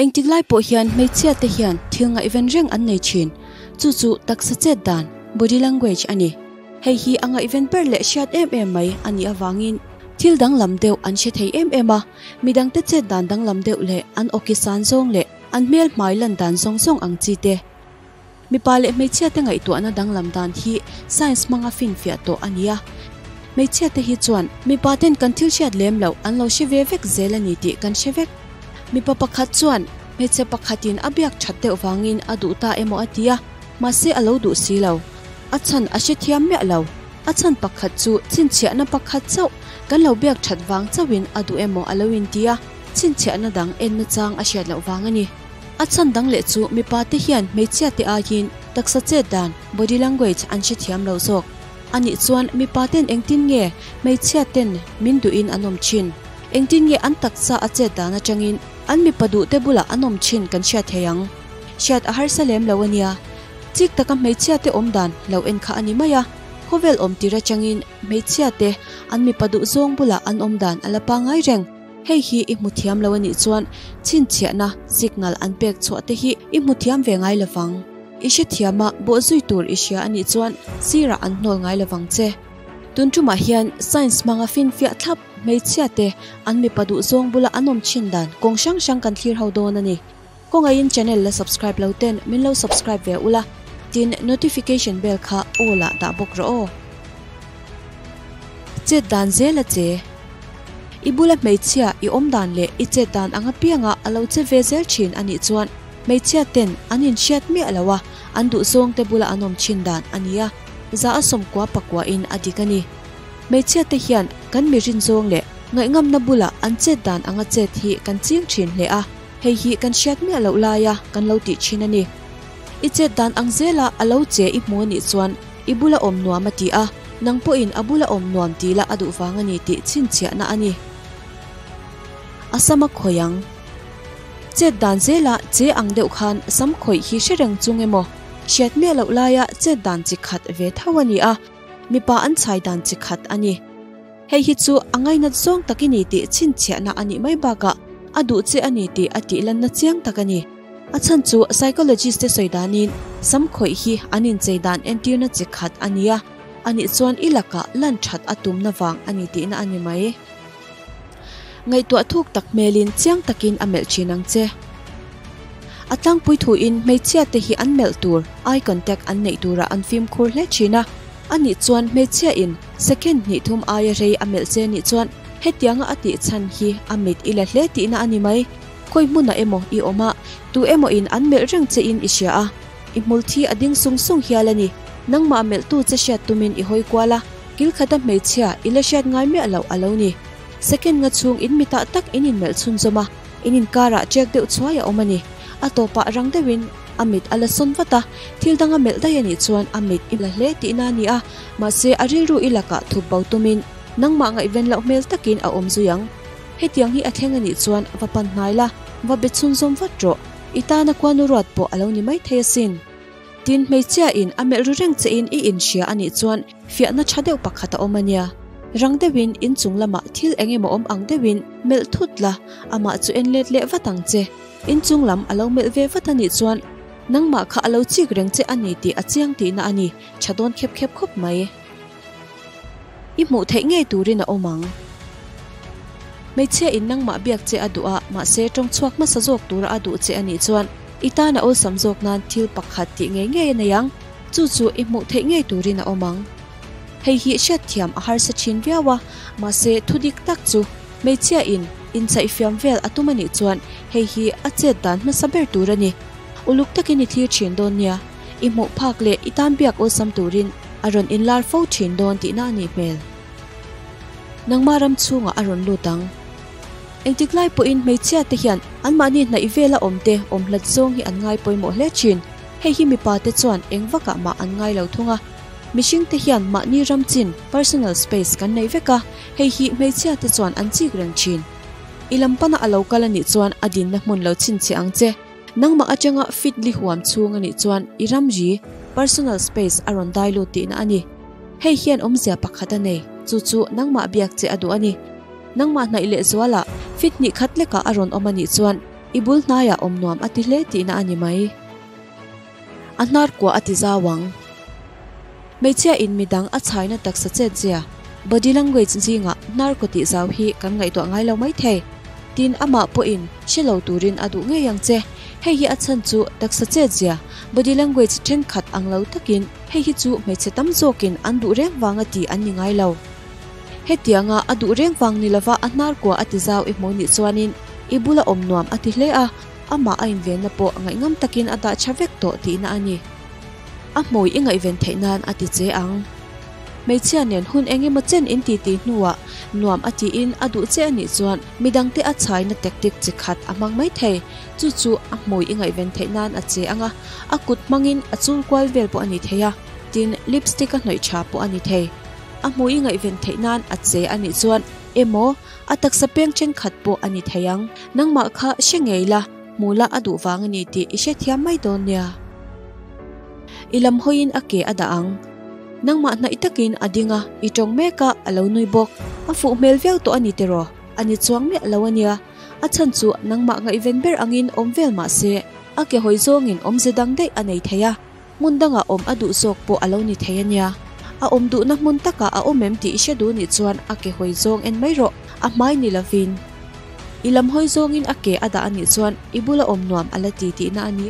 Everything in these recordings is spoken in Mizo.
Engtik lai pawh hian hmeichhia te hian thil ngaihven reng an nei thin. Chu chu taksa chet dan, body language, a ni. Hei hi a ngaihven ber leh hriat em em mai a nih avangin thil danglam deuh an hre thei em em a, midangte chet dan danglam deuh leh an awki san zawng leh an hmel hmai lan dan zawng zawng ang chi te. Mipa leh hmeichhiate ngaihtuahna danglam dan hi science hmanga finfiah tawh a ni a. Hmeichhiate hi chuan mipa ten kan thil hriat lem loh an lo hre ve vek zel a ni tih kan hre vek. Mipa pakhat chuan hmeichhe pakhatin a biak that deuh vangin a duh ta emaw a ti a, mahse a lo duh si lo. A chhan a hrethiam miah lo. A chhan pakhat chu chhinchhiahna pakhat chauh kan lo biak that vang chauhin a duh emaw a lo inti a, chhinchhiahna dang enna chang a hriat loh vang a ni. A chhan dang leh chu mipa te hian hmeichhia te aiin taksa chet dan, body language, an hrethiam lo zawk. A nih chuan mipa ten engtin nge hmeichhia ten min duhin an awm thin? Engtin nge an taksa a chet dan atangin an mipa duh te bulah an awm thin kan hriat thei ang? Hriat a harsa lem lo a nia. Chik taka hmeichhia te awm dan lo en kha a ni mai a. Khawvel awm tir atangin hmeichhia te an mipa duh zawng bulah an awm dan a la pangai reng. Hei hi i hmu thiam lo a nih chuan chhinchhiahna, signal, an pek chhuah te hi i hmu thiam ve ngai lovang. I hre thiam a, bawhzui tur i hria a nih chuan sirah an hnawl ngai lovang che. Tun tumah hian science hmanga finfiah thlap hmeichhia te an mipa duhzawng bula an awm thin dan kawng hrang hrang kan thlir ho dawn a ni. Kawngaihin channel la subscribe lo ten min lo subscribe ve ula, tin notification bell kha all ah dah bawk rawh aw. Chet dan zel a che. I bula hmeichhia i awm dan leh i chet dan ang apianga a lo che ve zel thin a nih chuan hmeichhia ten an inhriat miah lo a, an duhzawng te bula an awm thin dan a ni a, za a sawmkua pakua in a dik a ni. Hmeichhia te hian kan mi rinzawng leh ngaihngam na bula an chet dan anga chet hi kan ching thin hle a. Hei hi kan hriat miah loh laia kan lo tih thin a ni. I chet dan ang zela a lo che i hmu a nih chuan i bula awm nuam a ti a, nang pawhin a bula awm nuam ti la a duh vang a ni tih chhinchhiahna a ni. A sam a khawih ang. Chet dan zela che ang deuh khan sam khawih hi hre reng chung emaw hriat miah loh laia chet dan chi khat ve tho a ni a, mipa an chhai dan chi khat a ni. Hei hi chu a ngainat zawng tak i ni tih chhinchhiahna a nih mai bakah a duh che a ni tih a tih lanna chiang tak a ni. A chhan chu psychologist te sawi danin sam khawih hi an inchei dan entirna chi khat a nia, a nih chuan i lakah lan that a tumna vang a ni tihna a ni mai. Ngaihtuah thuk tak hmelin chiang takin a melh thin ang che. A tlangpui thuin hmeichhia te hi an melh tur, eye contact, an neih turah an fimkhur hle thin a, a nih chuan hmeichhia in Second hnih thum aia rei a melh che nih chuan hetianga a tih chhan hi a mit i la hle tihna a ni mai. Khawi hmunah emaw i awm a, tu emaw in an melh reng che in i hria a, i hmul thi a ding sung sung hial a ni. Nangmah melhtu che hriat tumin i hawi kual a, kil khata hmeichhia i la hriat ngai miah loh a lo ni. Second nga chhung in mitah tak in inmelh chhunzawm a, in inkarah chek deuh chhuai a awm a ni. A tawpah rang deuhin. A mit a la sawn vat a, thil dang a melh daih a nih chuan a mit i la hle tihna a ni a, mahse a rilru i lakah thup bo tumin nangmah ngaihven loh hmel takin a awm zui ang. Hetiang hi a thleng a nih chuan va pan hnai la, va be chhunzawm vat rawh, i tana kuanu ruat pawh a lo ni maithei asin. Tin, hmeichhia in a melh ru reng che in i inhria a nih chuan fiahna tha deuh pakhat a awm a nia. Rang deuhin inchung lamah thil eng emaw awm ang deuhin melh thut la, amah chu en let leh vat ang che. Inchung lam a lo melh ve vat a nih chuan nangmah kha a lo chik reng che a ni tih a chiang tihna a ni, tha dawn khep khep khawp mai. I hmuh theih ngei turin a awm ang. Hmeichhia in nangmah biak che a duh a, mahse tawng chhuak hmasa zawk tura a duh che a nih chuan i tan a awlsam zawk nan thil pakhat tih ngei ngei a nei ang, chu chu i hmuh theih ngei turin a awm ang. Hei hi hriatthiam a harsa thin viau a, mahse thu dik tak chu Hmeichhia in inchhaihfiam vel a tum a nih chuan hei hi a chet dan hmasa ber tur a ni. Uluk takin i thlir thin dawn nia, i hmuh phak leh i tan biak awlsam turin a rawn inlar fo thin dawn tihna a nih hmel. Nangmah ram chhungah a rawn lut ang. Engtik lai pawhin hmeichhia te hian anmahni hnaih vela awm te awm hlat zawng hi an ngai pawimawh hle thin. Hei hi mipa te chuan eng vakah mah an ngai lo thung a. Mihring te hian mahni ram chin, personal space, kan nei vek a, hei hi hmeichhia te chuan an chik reng thin. I lam pana a lo kal a nih chuan a dinna hmun lo chhinchhiah ang che. Nangmah atanga fit li huam chhung a nih chuan i ram ri, personal space, a rawn dai lut tihna a ni. Hei hian awmzia pakhat a nei, chu chu nangmah biak che a duh a ni. Nangmah hnaih leh zualah fit hnih khat lekah a rawn awm a nih chuan. I bul hnaiah awm nuam a ti hle tihna a ni mai. A hnar kuah a ti zau ang. Hmeichhia in midang a chhaina taksa chet zia, body language, zingah hnar kaw tih zau hi kan ngaihtuah ngai lo mai thei. Tin, amah pawhin hre lo turin a duh ngei ang che. Hei hi a chhan chu taksa chet zia, body language, thenkhat ang lo takin hei hi chu hmeichhe tam zawkin an duh reng vanga ti an ni ngai lo. Hetianga a duh reng vang ni lova a hnar kua a ti zau i hmuh nih chuanin i bula awm nuam a ti hle a, amah a invenna pawh ngaihngam takin a dah tha vek tawh tihna a ni. A hmui i ngaihven theih nan a ti che ang. Hmeichhia nen hun eng emaw chen in titi hnuah nuam a tiin a duh che a nih chuan midangte a chhaina tactic chi khat a hmang mai thei. Chu chu a hmui i ngaihven theih nan a che ang a, a kut hmangin a chul kual vel pawh a ni thei a, tin lipstick a hnawih tha pawh a ni thei. A hmui i ngaihven theih nan a che a nih chuan emaw a taksa peng thenkhat pawh a ni thei ang. Nangmah kha hre ngei la, hmu la a duh vang a ni tih i hrethiam mai dawn nia. I lam hawiin a ke a dah ang. Nangmah hnaih takin a ding a, i tawng mek a, a lo nui bawk. A fuh hmel viau tawh a ni tiraw? A ni chuang miah lo a nia. A chhan chu nangmah ngaihven ber angin awm vel mah se, a ke hawi zawngin awmze dang daih a nei thei a. Hmun dangah awm a duh zawk pawh a lo ni thei a nia. A awm duhna hmun takah a awm em tih i hre duh nih chuan a ke hawi zawng en mai rawh, a hmai ni lovin. I lam hawi zawngin a ke a dah a nih chuan i bula awm nuam a la ti tihna a ni.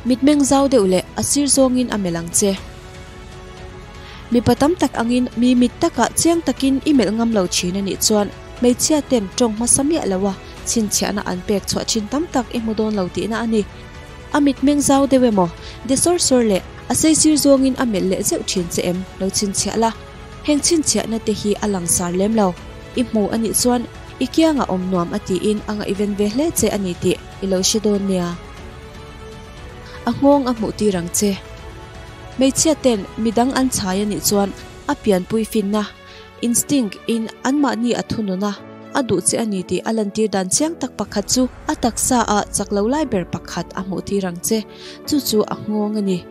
Mitmeng zau deuh leh a sir zawngin a melh ang che. Mipa tam tak angin mi mit takah chiang takin i melh ngam lo thin a nih chuan hmeichhia ten tawng hmasa miah lo a chhinchhiahna an pek chhuah thin tam tak i hmu dawn lo tihna a ni. A mitmeng zau deuh emaw, de sawr sawr leh a saisir zawngin a melh leh zeuh thin che em? Lo chhinchhiah la. Heng chhinchhiahna te hi a langsar lem lo. I hmu a nih chuan i kiangah awm nuam a tiin a ngaihven ve hle che a ni tih i lo hre dawn nia. A nghawng a hmuh tir ang che. Hmeichhia ten midang an chhai a nih chuan a pianpui finna, instinct, in anmahni a thunun a, a duh che a ni tih a lantir dan chiang tak pakhat chu a taksa ah chak lo lai ber pakhat a hmuh tir ang che, chu chu a nghawng a ni.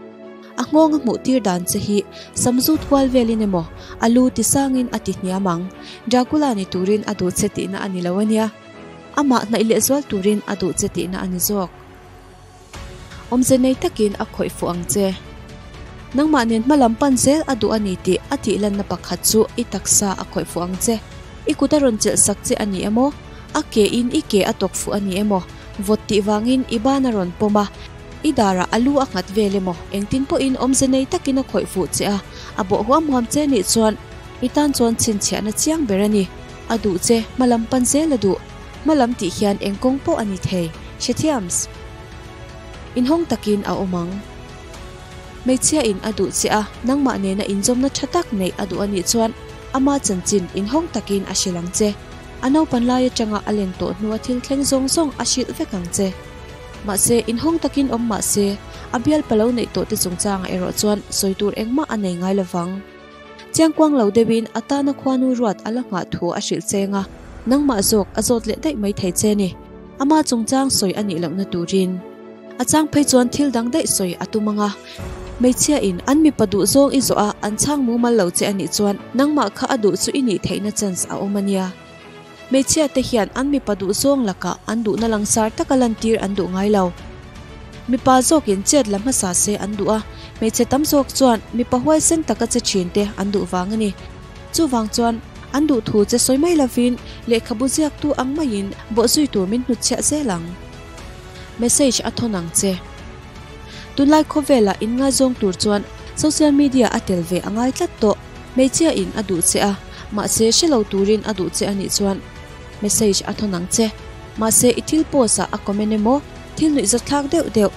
A nghawng a hmuh tir dan che hi sam zut kual velin emaw a lu ti sangin a ti hniam ang. Dracula ni turin a duh che tihna a ni lo a nia. Amah hnaih lehzual turin a duh che tihna a ni zawk. Awmze nei takin a khawih fuh ang che. Nangmah nen hma lam pan zel a duh a ni tih a tih lanna pakhat chu i taksa a khawih fuh ang che. I kut a rawn chelh sak che a ni emaw, a ke in i ke a tawk fuh a ni emaw, vawt tih vangin i ban a rawn pawm a, i darah a lu a nghat vel emaw, engtin pawhin awmze nei takin a khawih fuh che a, a bawh huam huam che nih chuan i tan chuan chhinchhiahna chiang ber a ni. A duh che, hma lam pan zel a duh. Hma lam tih hian eng kawng pawh a ni thei, hrethiams. Inhawng takin a awm ang. Hmeichhia in a duh che a, nangmah nena inzawmna tha tak neih a duh a nih chuan ama chanchin inhawng takin a hrilh ang che. A naupan lai atanga a len tawh hnua thil thleng zawng zawng a hrilh vek ang che. Mahse, inhawng takin awm mah se, a bialpa lo neih tawh te chungchangah erawh chuan sawi tur engmah a nei ngai lovang. Chiangkuang lo deuhin a tana khuanu ruat a la nghah thu a hrilh cheng a, nangmah zawk a zawt leh daih mai thei che ni. Ama chungchang sawi a nih lohna turin. A chang phei chuan thil dang daih sawi a tum ang a. Hmeichhia in an mipa duh zawng i zawh a, an chhang mumal lo che a nih chuan nangmah kha a duh chu i nih theihna chance a awm a nia. Hmeichhia te hian an mipa duh zawng lakah an duhna langsar taka lantir an duh ngai lo. Mipa zawkin chet la hmasa se an duh a, hmeichhe tam zawk chuan mipa huaisen taka che thin te an duh vang a ni. Chuvang chuan an duh thu che sawi mai lovin lehkhabu ziaktu ang maiin bawhzui tur min hnutchhiah zel ang. Message a thawn ang che. Tunlai khawvelah inngaizawng tur chuan social media a tel ve a ngai tlat tawh. Hmeichhia in a duh che a, mahse hre lo turin a duh che a nih chuan message a thawn ang che. Mahse i thil post ah a comment emaw, thil nuihzat thlak deuh deuh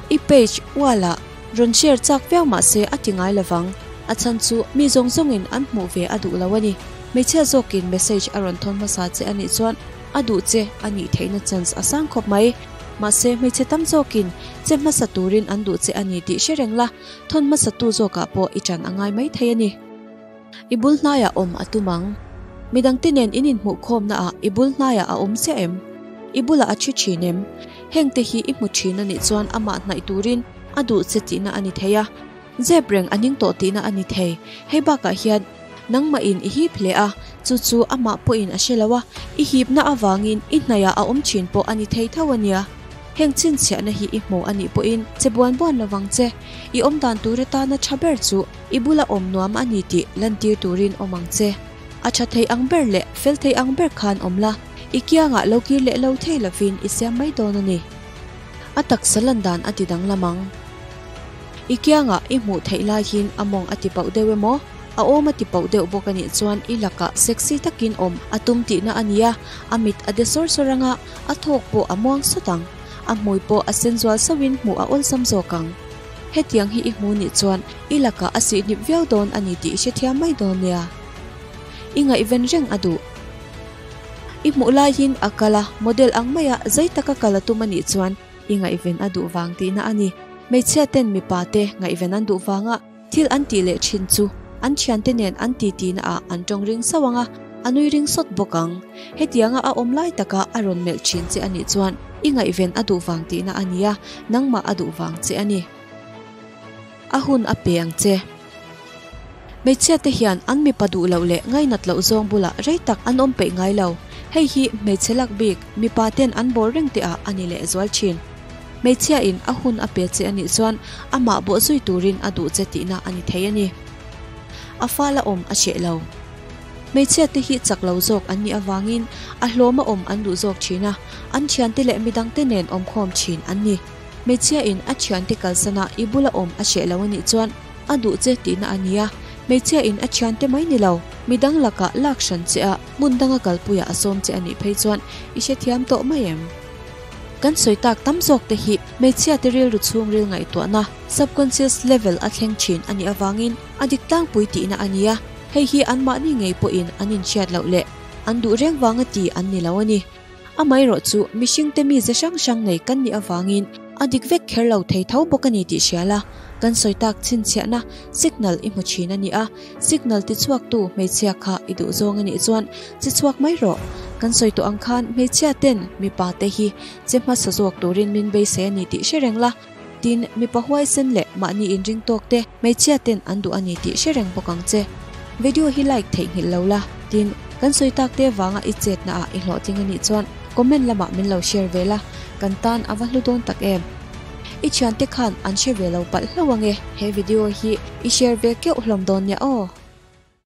i page, wall, ah rawn share chak viau mahse a ti ngai lovang. A chhan chu mi zawng zawngin an hmuh ve a duh lo a ni. Hmeichhia zawkin message a rawn thawn hmasa che a nih chuan a duh che a nih theihna chance a sang khawp mai. Mahse hmeichhe tam zawkin che hmasa turin an duh che a ni tih hre reng la. Thawn hmasatu zawkah pawh i ṭan a ngai mai thei a ni. I bul hnaiah awm a tum ang. Midangte nen in inhmuh khawmnaah i bul hnaiah a awm chiah em? I bulah a ṭhi ṭhin em? Hengte hi i hmu ṭhin a nih chuan amah hnaih turin a duh che tihna a ni thei a. Zep reng a ning tawh tihna a ni thei. Hei bakah hian nangmahin i hip hle a. Chu chu amah pawhin a hre lo a, i hipna avangin i hnaihah a awm thin pawh a ni thei tho a nia. Heng chhinchhiahna hi i hmu a nih pawhin che buan buan lovang che. I awmdan tur atana tha ber chu i bula awm nuam a ni tih lantir turin awm ang che. A tha thei ang ber leh fel thei ang ber khan awm la, i kiangah lo kir leh lo thei lovin i siam mai dawn a ni. A taksa lan dan a ti danglam ang. I kiangah i hmuh theih laiin a mawng a ti pauh deuh emaw, a awm a ti pauh deuh bawk a nih chuan i lakah sexy takin awm a tum tihna a nia, a mit a de sawr sawr anga a thawk pawh a muang sawt ang. A hmui pawh a sen zual sauhin hmuh a awlsam zawk ang. Hetiang hi i hmu nih chuan i lakah a sihhnip viau dawn a ni tih i hrethiam mai dawn nia. I ngaihven reng a duh. I hmuh laiin a kal a, model ang maia zei taka kal a tum a nih chuan i ngaihven a duh vang tihna a ni. Hmeichhia ten mipa te ngaihven an duh vanga thil an tih leh thin chu an thiante nen an ti tihna ah an tawng ring sauh ang a, a nui ring sawt bawk ang. Hetianga a awm lai taka a rawn melh thin che a nih chuan i ngaihven a duh vang tihna a nia, nangmah a duh vang che a ni. A hun a pe ang che. Hmeichhia te hian an mipa duh loh leh ngainat loh zawng bulah rei tak an awm peih ngai lo. Hei hi hmeichhe lak bik mipa ten an bawr reng teh ah a ni leh zual thin. Hmeichhia in a hun a pe che a nih chuan amah bawh zui turin a duh che tihna a ni thei a ni. A fal a awm a hreh lo. Hmeichhia te hi chak lo zawk an nih avangin a hlawm a awm an duh zawk thin a, an thiante leh midangte nen awmkhawm thin an ni. Hmeichhia in a thiante kalsan a i bula awm a hreh lo a nih chuan a duh che tihna a nia. Hmeichhia in a thiante mai ni lo, midang lakah lak hran che a, hmun danga kalpuiah a sawm che a nih phei chuan i hrethiam tawh mai em? Kan sawi tak tam zawk te hi hmeichhia te rilru chhungril ngaihtuahna, subconscious level, a thleng thin a nih avangin a dik tlangpui tihna a nia. Hei hi anmahni ngei pawhin an inhriat loh leh an duh reng vanga ti an ni lo a ni. Amaherawh chu mihringte mize hrang hrang nei kan nih avangin a dik vek kher lo thei tho bawk a ni tih hria la, kan sawi tak chhinchhiahna signal i hmu thin a ni a, signal tichhuaktu hmeichhia kha i duh zawng a nih chuan che chhuak mai rawh. Kan sawi tawh ang khan hmeichhia ten mipa te hi che hmasa zawk turin min beisei a ni tih hre reng la, tin mipa huaisen leh mahni inring tawk te hmeichhia ten an duh a ni tih hre reng bawk ang che. Video hi like theihnghilh lo la, tin kan sawi tak te vanga i chetna ah i hlawhtling a nih chuan comment lamah min lo share ve la, kan tan a va hlu dawn tak em. I thiante khan an hre ve lo palh hlauh ange. He video hi i share ve keuh hlawm dawn nia aw.